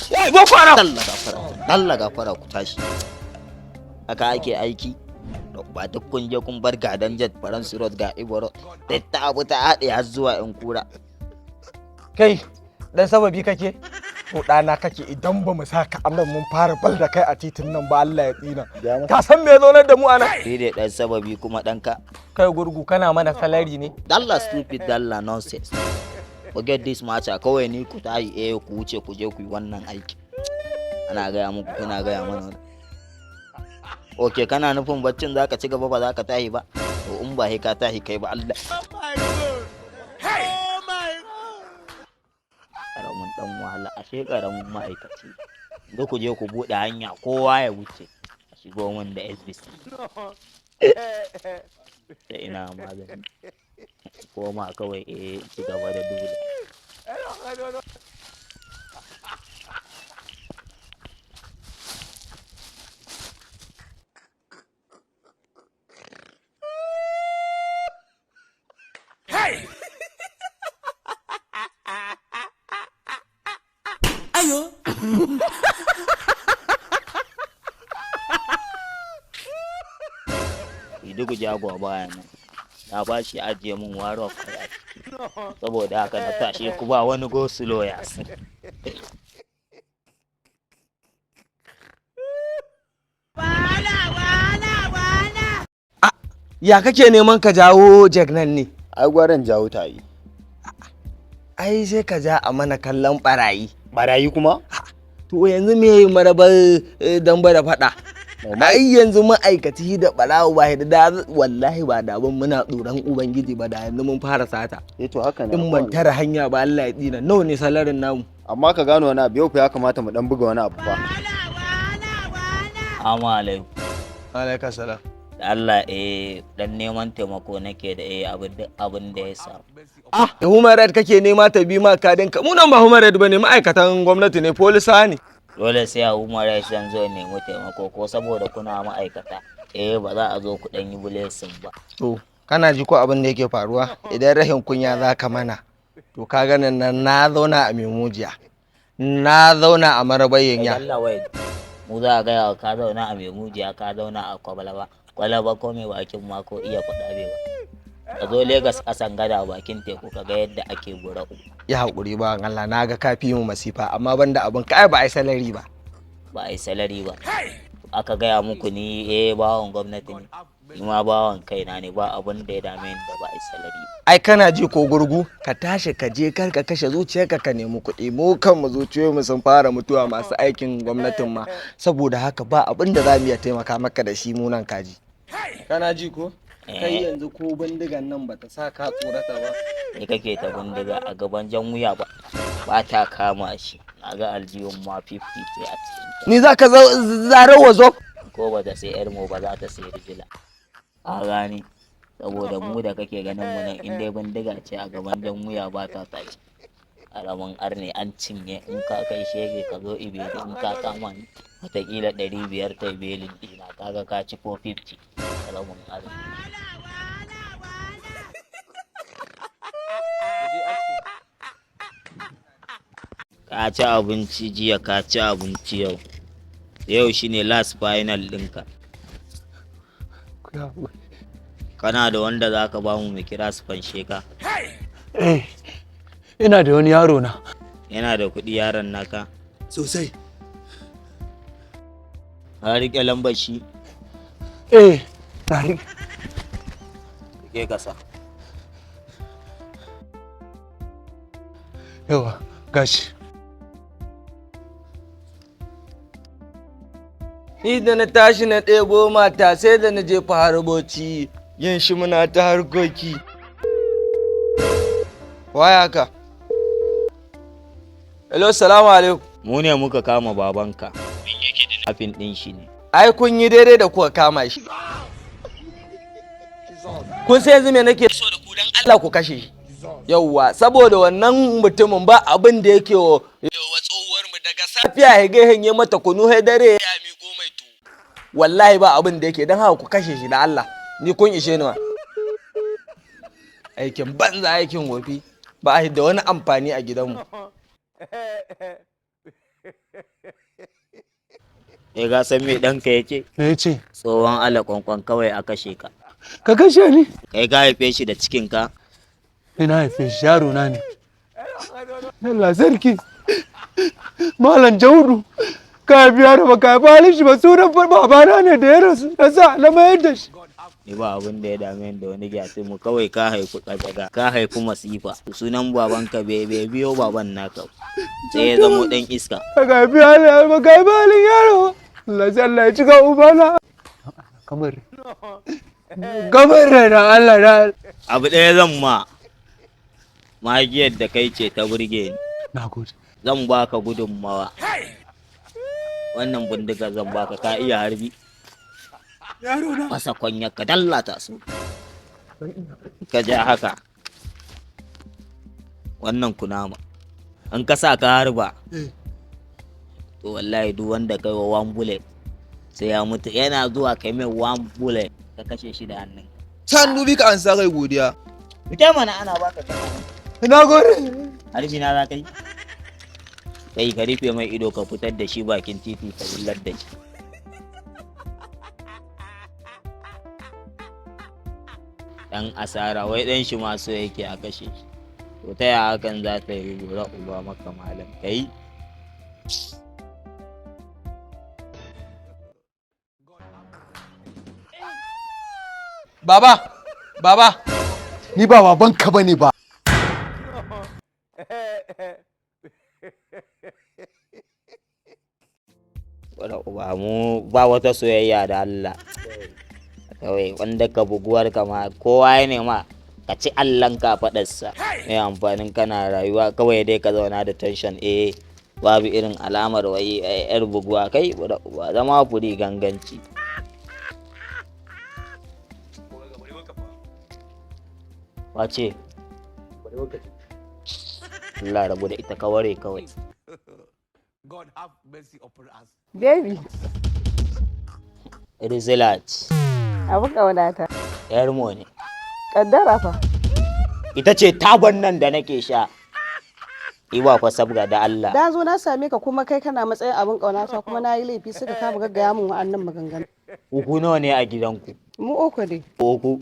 Wai, Boko Haram. Dalla gafara, dalla gafara, ku tashi. Haka ake aiki? Ba duk kun je kun bar gadan jet Faransu Road, ga Iboro duk ta abu ta haɗe har zuwa yan kura. Kai, dan sababi kake? To ɗana kake, idan ba mu saka annan mun fara bal da kai a titin nan ba, Allah ya tsina. Ka san me ya zaunar da mu anan? Shi ne ɗan sababi kuma ɗanka. Kai gurgu, kana mana salary ne? Dalla stupid, dalla nonsense. Forget this matter kawai, ni ku tashi ku wuce ku je ku yi wannan aiki. Ana gaya muku, kuna gaya mana. Ok, kana nufin baccin zaka ci gaba, ba za ka tashi ba? To in ba sai ka tashi kai ba, Allah. Karamin dan wahala, ashe karamin ma'aikaci. Yanzu ku je ku buɗe hanya, kowa ya wuce. A shigo min da SBC. Da ina magani. Koma kawai ci gaba da dula. Idugu Jago baya nan. Na ba shi ajiye min waro kai a ciki. Saboda haka na tashe ku, ba wani go slow ya. Ya kake neman ka jawo Jack nan ne? Ai gwaran jawo ta yi. Ai sai ka ja a mana kallon barayi. Barayi kuma? To yanzu me marabar damba da faɗa? Ai yanzu ma'aikaci da barawo ba da wallahi ba da ban muna tsoron ubangiji ba, da yanzu mun fara sata. Eh, to haka ne. In ban tara hanya ba, Allah ya tsina. Nawa ne salarin namu? Amma ka gano wani abu, yau fa ya kamata mu dan buga wani abu fa. Amma alaikum. Alaika salam. Da Allah dan neman taimako nake da abin duk abin da ya samu. Ah, human right kake nema ta bi ma kadin ka. Mu nan ba human right bane, ma'aikatan gwamnati ne, polisa ne. Dole sai a human rights zan zo nemi taimako, ko saboda kuna ma'aikata ba za a zo ku dan yi blessing ba? To, kana ji ko abin da yake faruwa? Idan rahin kunya za ka mana, to ka ganin nan na zauna a Memujiya. Na zauna a Marabayin ya. Allah wai mu za a gaya wa ka zauna a Memujiya, ka zauna a Kwabalaba. Kwalaba ko mai bakin ma ko iya faɗa bai ba. Ka zo Legas ƙasan gada bakin teku ka ga yadda ake bura'u. Ya haƙuri ba Allah, na ga ka fi mu masifa, amma banda abin ka ai ba ai salary ba. Ba a yi salary ba. Aka gaya muku ni bawan gwamnati ne. Ni ma bawan kaina ne, ba abin da ya dame ni da ba a yi salary ba. Ai kana ji ko gurgu, ka tashi ka je, kar ka kashe zuciyarka, ka nemi kuɗi. Mu kanmu zuciyoyinmu sun fara mutuwa, masu aikin gwamnatin ma. Saboda haka ba abin da za mu iya taimaka maka da shi mu nan, kaji. Kana ji ko? Kai yanzu ko bindigan nan bata sa ka tsorata ba. Ni kake ta bindiga a gaban jan wuya ba. Ba ta kama shi. Na ga aljihun ma 50 ce a cikin ta. Ni za ka zarar wazo? Ko ba ta sai yar mu ba, za ta sai rijila. A gane. Saboda mu da kake ganin mu nan, in dai bindiga ce a gaban jan wuya ba ta tashi. Karamin arne, an cinye in ka kai shege, ka zo ibedi in ka kama ni. Wataƙila 500 ta belin ɗina, kaga ka ci 450. Karamin arne. Ka ci abinci jiya, ka ci abinci yau. Yau shine last final ɗinka. Kana da wanda za ka bamu mu kira su fanshe ka? Eh, ina da wani yaro na. Yana da kuɗi yaron naka? Sosai. Ka riƙe lambar shi? Eh, na riƙe. Riƙe kasa. Yawa, gashi. Ni da na tashi na ɗebo mata sai da na jefa harboci yin shi muna ta harkoki. Waya haka. Hello, salamu alaikum. Mu ne muka kama babanka. Afin ɗin shi ne. Ai kun yi daidai da kuka kama shi. Kun sai yanzu me nake so da ku, dan Allah ku kashe shi. Yauwa, saboda wannan mutumin ba abin da yake wa tsohuwar mu daga safiya ya ga hanye mata kunu sai dare ya miƙo mai tuwo. Wallahi ba abin da yake, dan haka ku kashe shi da Allah. Ni kun ishe ni ma. Aikin banza, aikin wofi, ba a da wani amfani a gidanmu. Eh, ga san me ɗanka yake? Me yace? Tsohon alakwankwan kawai a kashe ka. Ka kashe ni. Kai ka haife shi da cikinka? Ni na haife shi, yaro na ne. Allah sarki. Malam Jaudu, ka haifi yaro ba ka haifi halin shi ba, sunan babana ne da ya rasu na sa na mayar da shi. Ni ba abin da ya dame ni da wani gyatsi mu, kawai ka haifi kajaga, ka haifi masifa. Sunan babanka bai biyo baban naka ba. Sai ya zamo ɗan iska. Ka haifi halin ba ka haifi halin yaro ba. Allah sai Allah ya cika ubana. Kamar kamar na Allah na. Abu ɗaya zan ma, magiyar da kai ce ta burge ni. Na gode. Zan baka gudunmawa. Wannan bindiga zan baka, ka iya harbi. Yaro na. Fasa kwanya ka dallata su. Ka ja haka. Wannan kunama. In ka sa ka harba. To wallahi duk wanda kai wa one bullet sai ya mutu, yana zuwa kai mai one bullet ka kashe shi da hannun. Can dubi ka an sa kai godiya. Rike mana ana baka kana. Na gode. Harbi na za ka yi? Kai ka rufe mai ido ka fitar da shi bakin titi ka wullar da shi. Dan asara, wai dan shi ma so yake a kashe shi. To ta yaya hakan za ta yi gora uba maka malam kai? Baba, baba. Ni ba babanka bane ba. Gora uba mu ba wata soyayya da Allah. Kawai wanda ka buguwar ka ma kowa ya nema ka ci Allahn ka faɗarsa. Mai amfanin kana rayuwa kawai dai ka zauna da tension, eh, babu irin alamar wai yar buguwa kai gora uba zama furi ganganci. Wace? Allah rabu da ita ka ware kawai. Baby, Rizilat, abu ƙaunata. yar mu ne. Ƙaddara fa. Ita ce taban nan da nake sha. Iwa fa sabga da Allah. Da zo na same ka kuma kai kana matsayin abin ƙaunata, kuma na yi laifi suka kama gaggaya min wa'annan maganganu. Uku nawa ne a gidanku? Mu uku ne. Uku.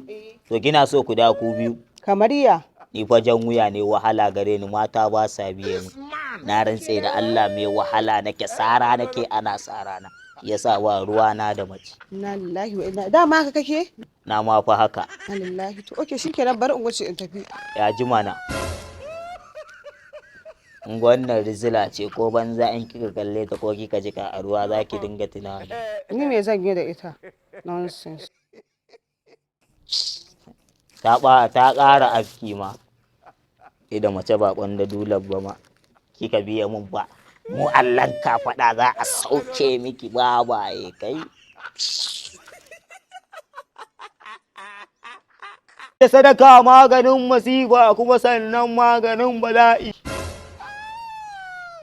To kina so ku da ku biyu. Kamar ya. Ni fa jan wuya ne, wahala gare ni, mata ba sa biye mu. Na rantse da Allah mai wahala nake, sara nake ana sara na. Yasa ba ruwa na da mace. Inna lillahi wa inna. Dama haka kake? Na ma fa haka. Inna lillahi. To okay, shikenan, bari in wuce in tafi. Ya ji mana. In wannan rizila ce ko banza in kika kalle ta ko kika jika a ruwa za ki dinga tunawa. Ni me zan yi da ita? Nonsense. Ta ba ta ƙara afki ma. Ida mace ba kwanda dular ba ma. Kika biya mun ba. Mu Allahn ka faɗa za a sauke miki babaye kai. Da sadaka maganin masifa kuma sannan maganin bala'i.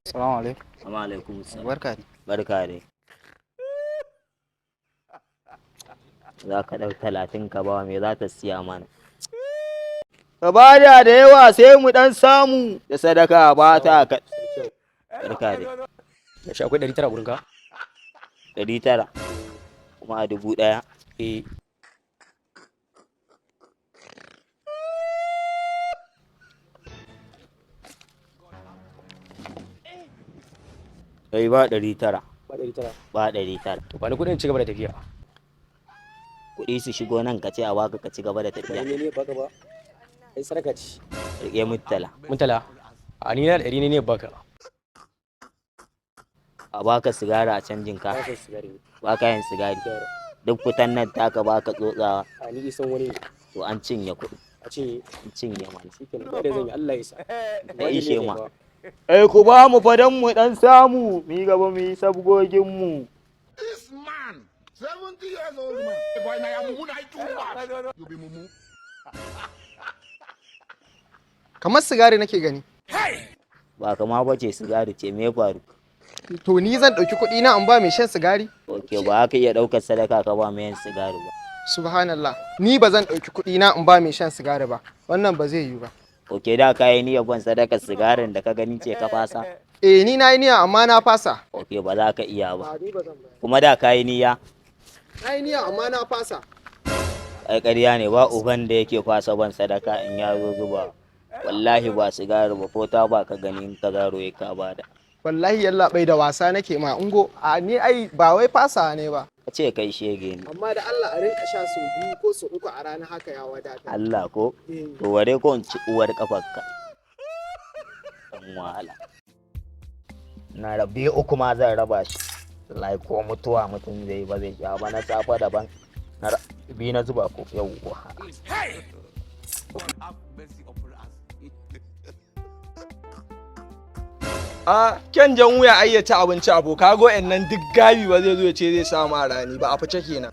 Salamu alaikum. Amma alaikum salam. Barka ne. Barka dai. Za ka ɗau 30 ka ba me za ta siya mana. Ka bada da yawa sai mu ɗan samu da sadaka ba ta ka. Barka dai. Yaushe akwai 900 gurin ka? 900 kuma a 1000. Eh. Kai ba 900. Ba 900. Ba 900. To ba ni kuɗin ci gaba da tafiya. Kuɗi su shigo nan ka ce a baka ka ci gaba da Ba tafiya. ne ne baka ba. Ai sadaka ce. Rike mutala. Mutala. A ni na da ɗari ne ne baka. A baka sigara a canjin ka. Ba son sigari. Ba ka yin sigari. Sigari. Duk fitan nan taka baka tsotsawa. A ni isan wani ne. To an cinye kuɗi. A cinye. An cinye mana. Shikenan ba da zan yi Allah ya isa. Ta ishe ma. Eh ku ba mu fadan mu dan samu, mu yi gaba mu yi sabgogin mu. This man, 70 years old man, boy, na ya mumu na too much. You be mumu. Kamar sigari nake gani. Ba kama bace, sigari ce, me faru? To ni zan ɗauki kuɗi na in ba mai shan sigari? Ok, ba ka iya ɗaukar sadaka ka ba mai yin sigari ba. Subhanallah. Ni ba zan ɗauki kuɗi na in ba mai shan sigari ba. Wannan ba zai yiwu ba. Ok, da ka yi niyyar ban sadakar sigarin da ka gani ce ka fasa. Eh, ni na yi niyya amma na fasa. Ok. Ok, ba za ka iya ba. Ba, ni ba zan bayar. Kuma da ka yi niyya? Na yi niyya amma na fasa. Ai ƙarya ne, ba uban da yake fasa ban sadaka in ya zo zuba. Wallahi ba sigari ba, ko ta ba ka gani in ka zaro ya ka bada. Wallahi yalla bai, da wasa nake ma. Ungo, a ni ai ba wai fasa ne ba. Ka ce kai shege ne. Amma da Allah a rinka sha sau biyu ko sau uku a rana, haka ya wadata. Allah ko? Eh. To ware ko in ci uwar kafarka. Dan wahala. Na rabe uku ma zan raba shi. Wallahi ko mutuwa mutum zai yi ba zai sha ba, na safa daban. Na biyu na zuba ko, yawwa. A kyan jan wuya ai ya ci abinci abu kago nan duk gabi ba zai zo ya ce zai sa ma rani ba, a fice kenan.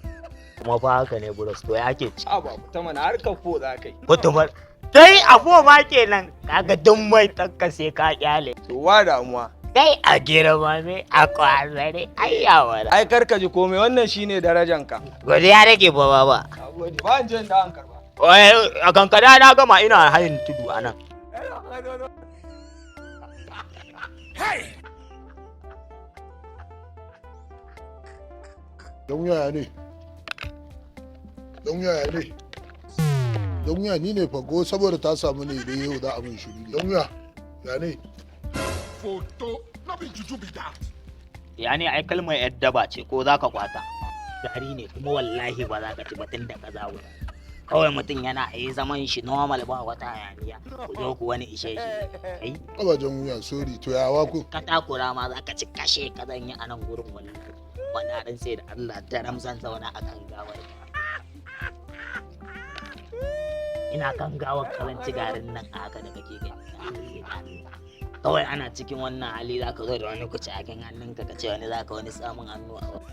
Kuma fa haka ne buros, to ya ke ci. A ba ta mana harkar fo za kai. Kutumar. Dai afo ma kenan, kaga duk mai takka sai ka kyale. To wa damuwa. Dai a girma ne a kwazare ai ya wala. Ai kar ka ji komai, wannan shine darajanka. Godiya nake ba baba. Nagode. Ba in je in da an karba. Wai a kankana na gama, ina hayin tudu anan. Don yaya ne? Don yaya ne? Don yaya ni ne fago saboda ta samu ne da yau za a min shiru. Don yaya ya ne? Photo, no be juju be that. Ya ne, ai kalmar yar daba ce ko za ka kwata. Gari ne kuma wallahi ba za ka ci ba tun da ka zawo. Kawai mutum yana yi zaman shi normal, ba wata hayaniya. Ku zo ku wani ishe shi. Kai Abajen wuya, sorry, to ya wa ku. ka takura ma za ka ci, kashe ka zan yi a nan gurin wallahi. Wani ran sai da Allah daram zan zauna a kan gawar ka. Ina kan gawar ka zan ci garin nan a haka da kake gani. Na rantse da Allah. Kawai ana cikin wannan hali za ka zo da wani kuci a kan hannunka, ka ce wani za ka wani samun hannu a wani.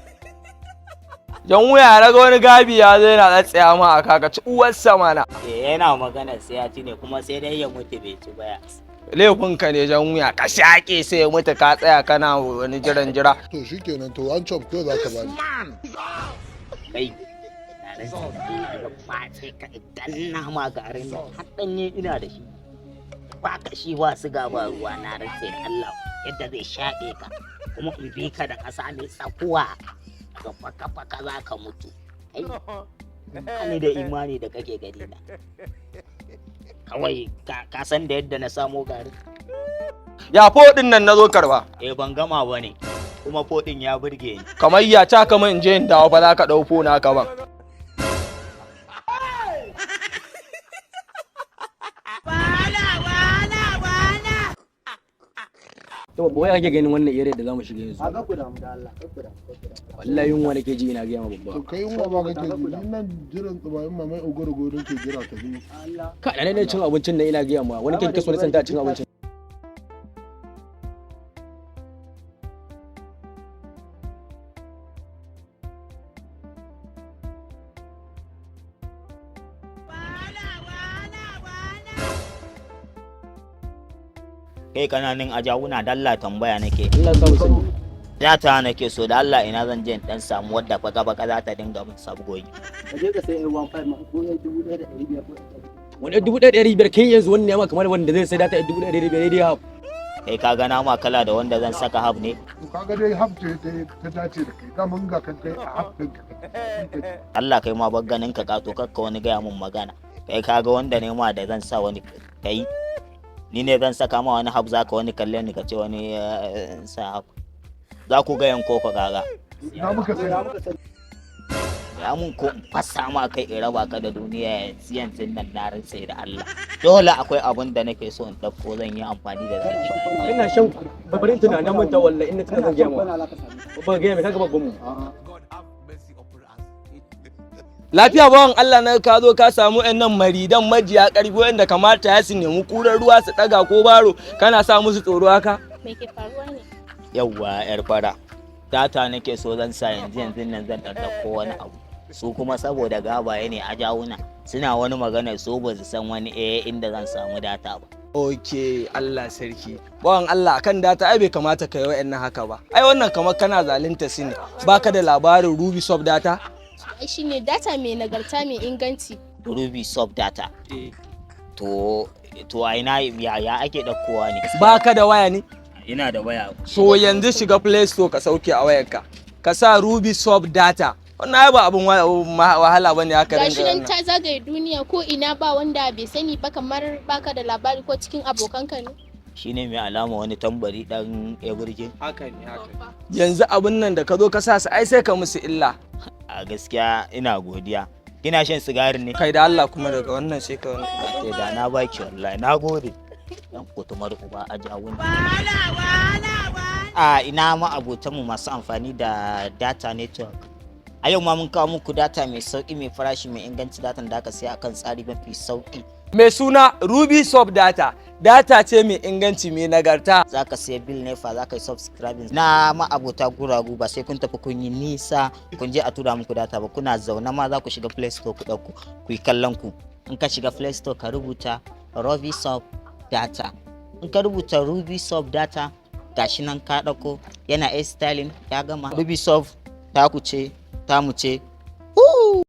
Jan wuya, raga wani gabi ya zo yana tsatsaya ma a kaka, ci uwarsa mana. Eh, yana magana sai ya ci ne, kuma sai dai ya mutu bai ci ba ya. Laifinka ne jan wuya, ka shaƙe sai ya mutu, ka tsaya kana wani jiran jira. To shikenan, to an chop ko za ka bani. Kai, na rantse da Allah zan matse ka in danna ma garin nan har ɗanye ina da shi. Ba ka shi ba siga ba ruwa, na rantse da Allah yadda zai shaƙe ka, kuma in bi ka da ƙasa mai tsakuwa daga faka-faka za ka mutu. Kai, ba ni da imani da kake gani na. Kawai ka san da yadda na samo garin. Ya fo din nan na zo karba. Eh, ban gama ba ne, kuma foɗin ya burge ni. Kamar ya ca kamar in je in dawo fa za ka ɗau fo naka ban. To babba, wai kake ganin wannan area da zamu shiga yanzu? A ga ku damu da Allah, kar ku damu, kar ku damu. Wallahi yunwa nake ji, ina gaya ma babba. To kai yunwa ma kake ji, ni nan jiran tsumayin mamai ogoro nake jira ta zo. Ka da ne cin abincin nan, ina gaya ma wani kyanke so na santa cin abincin. Kai, kananan ajawuna, dalla tambaya nake. Allah ya sa mu sani. Data nake so da Allah, ina zan je in dan samu wadda baka baka za ta dinga min sabgogi. Ka je ka sai 15 ma ko 1500 ko Wani 1500 kai yanzu wannan ya ma kamar wanda zai sai data 1500 dai ha. Kai, ka ga na ma kala da wanda zan saka hub ne. To kaga dai haf ce ta dace da kai, daman ga kan kai a haf ɗin ka. Allah kai ma bar ganin ka kato, kakka wani gaya mun magana. Kai, ka ga wanda ne ma da zan sa wani, kai ni ne zan saka ma wani hub, zaka wani kalle ni ka ce wani sa hub. Za ku ga yanko ka kaga. Na muka sani. Ya mun ko in fasa ma kai in raba ka da duniya yanzu yanzu nan, na rantse da Allah. Dole akwai abun da nake so in ɗauko zan yi amfani da shi. Ina shan babarin tunanin manta, wallahi ina tuna zan gaya ma. Babba, gaya mai kaga babban mu. Lafiya bawan Allah, na ka zo ka samu yan nan maridan majiya karfi wanda kamata ya su nemi kurar ruwa su daga ko baro, kana sa musu tsoro haka. Me ke faruwa ne? Yawwa yar fara, data nake so zan sa yanzu yanzu nan, zan ɗauko wani abu. Su kuma saboda gabaye ne a jawuna, suna wani magana su ba su san wani inda zan samu data ba. Ok, Allah sarki. Bawan Allah, akan data ai bai kamata ka yi wa'annan haka ba. Ai wannan kamar kana zalunta su ne. Baka da labarin Ruby Soft data? Ai shine data mai nagarta mai inganci. Ruby Soft data? To a ina ya ake ɗaukowa ne? Baka da waya ne? Ina da waya. So yanzu shiga Play Store ka sauke a wayarka, ka sa Ruby Sub Data. Wannan ai ba abin wahala bane haka. Gashi Ringa nan ta zagaye duniya, ko ina ba wanda bai sani ba, kamar baka da labari ko cikin abokanka ne. Shine mai alama wani tambari dan eburge. Haka ne, haka. Yanzu abin nan da ka zo ka sa su, ai sai ka musu illa. A gaskiya ina godiya. Kina shan sigari ne? Kai da Allah, kuma daga wannan sai ka wannan. Ke da na baki, wallahi na gode. Dan kutumar uba a jawun. A ina ma abotanmu masu amfani da data network. A yau ma mun kawo muku data mai sauki, mai farashi mai inganci, datan da aka siya akan tsari mafi sauki. Mai suna Ruby Sub Data, data ce mai inganci, mai nagarta. Za ka siya bill nefa, za ka yi subscribing. Na ma'abota guragu, ba sai kun tafi kun yi nisa kun je a tura muku data ba, kuna zaune ma za ku shiga Play Store ku ɗauko ku yi kallon ku. In ka shiga Play Store, ka rubuta Ruby Sub Data. In ka rubuta Ruby Sub Data, gashi nan ka ɗauko, yana a styling ya gama. Ruby Sub ta ku ce, ta mu ce.